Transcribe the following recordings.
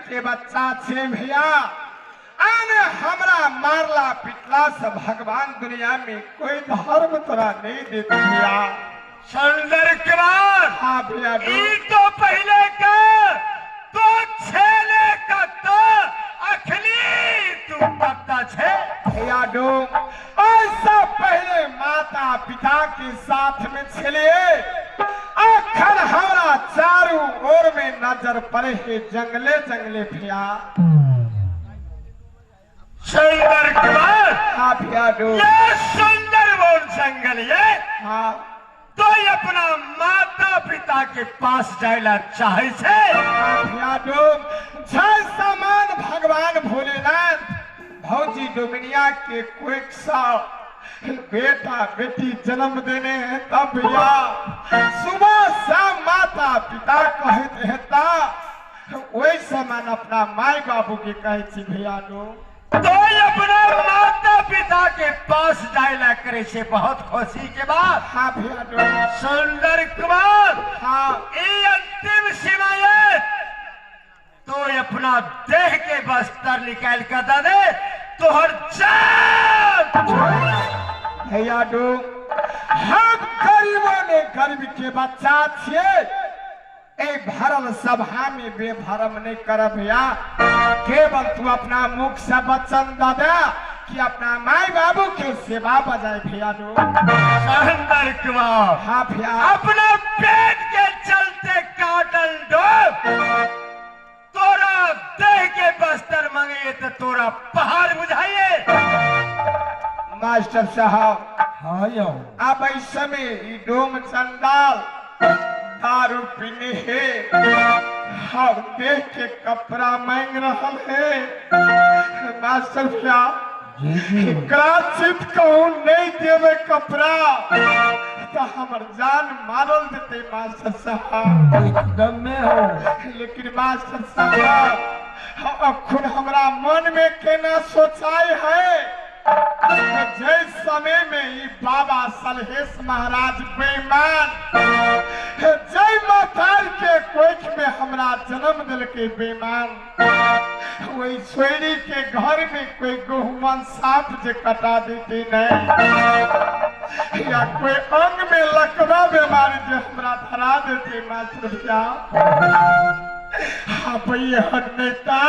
के बच्चा छे भैया, आने हमरा मारला पिटला से भगवान दुनिया में कोई धर्म तोरा नहीं देते भैया। सुंदर कुमार, हाँ भैया, ई तो पहले का तो छेले का तो अखली तू पत्ता छे भैया डोम। ऐसा पहले माता पिता के साथ में छेले, अखन हमरा चारू ओर में नजर पड़े है जंगले जंगले भैया। सुंदर कुमार, हाँ भैया डोम, ये सुंदर वन जंगल ये, हाँ तो अपना माता पिता के पास जायला चाहे छे। भैया डोम, जय समान भगवान भोलेनाथ भौजी डोमिनिया के कोई सा बेटा बेटी जन्म देने हैं तब भैया सुबह शाम माता पिता समान अपना माई बाबू के कहे छी भैया नो। तो अपना माता पिता के पास जायला करे छे बहुत खुशी के बात। हाँ भैया नो। सुंदर कुमार, हाँ ये अंतिम सीमा है, तो अपना देह के बस्तर निकाल कर दे दे तोहर जान। भैया नो, हम गरीबों ने गरीब के बच्चा छिए, ए भरल सभा में बेभरम नहीं कर भैया। केवल तू अपना मुख से वचन दादा कि अपना माई बाबू के सेवा बजाए भैया नो। सुंदर कुमार, हाँ भैया, अपना पेट के चलते काटल डोब तोरा देह के बस्तर मांगे तो तोरा पहाड़ बुझाइए। मास्टर साहब, हाँ यो, अब ऐसे में डोम चंडाल दारू पीने है और देह के कपड़ा मांग रहा है। मास्टर भैया, एकरा कहूँ नहीं देवे कपड़ा तो हमर जान मारल देते मास्टर साहब। एकदम में हो। लेकिन मास्टर साहब, अखुन हमरा मन में केना सोचाई है, जय समय में ई बाबा सलहेश महाराज बेईमान जय मातार के कोख में हमरा जन्म दिल के बेईमान, वही सोयरी के घर में कोई गहुमन सांप जे कटा देते नहीं या कोई अंग में लकवा बीमारी जे हमरा धरा देते मास्टर भैया। हाँ भैया नेता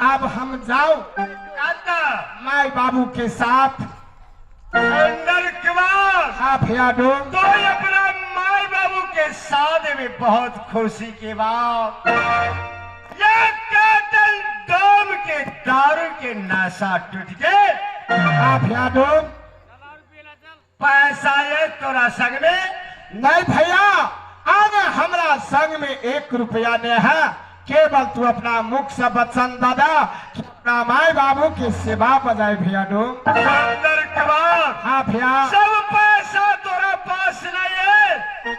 अब हम जाओ माई बाबू के साथ। अंदर कुमार हाँ भैया डोम, तो अपना माई बाबू के साथ में बहुत खुशी के बात ये काटल डोम के दारू के नशा टूट गए। हाँ भैया डोम, पैसा ये तोरा संग में नहीं भैया, आज हमरा संग में 1 रुपया नहीं है, केवल तू अपना मुख से वचन दादा अपना माई बाबू की सेवा बजाए भैया डोम। अंदर कुमार हाँ भैया, सब पैसा तोरा पास नहीं है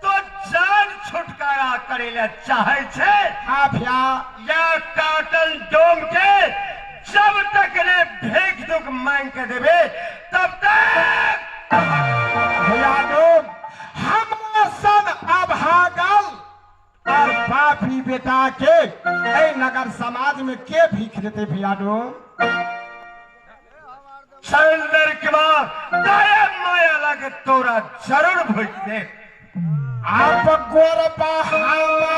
तो जान छुटकारा करे ला चाहे छे। हाँ भैया, या काटल डोम के जब तक ने भीख दुख मांग के देवे तब तक भैया डोम हमरा सन अभागल और बापी बेटा के ए नगर समाज में के भीख देते भैया डोम। शैलेंद्र कुमार दया माया लग तोरा जरूर भूख दे। आप गोरबा हमार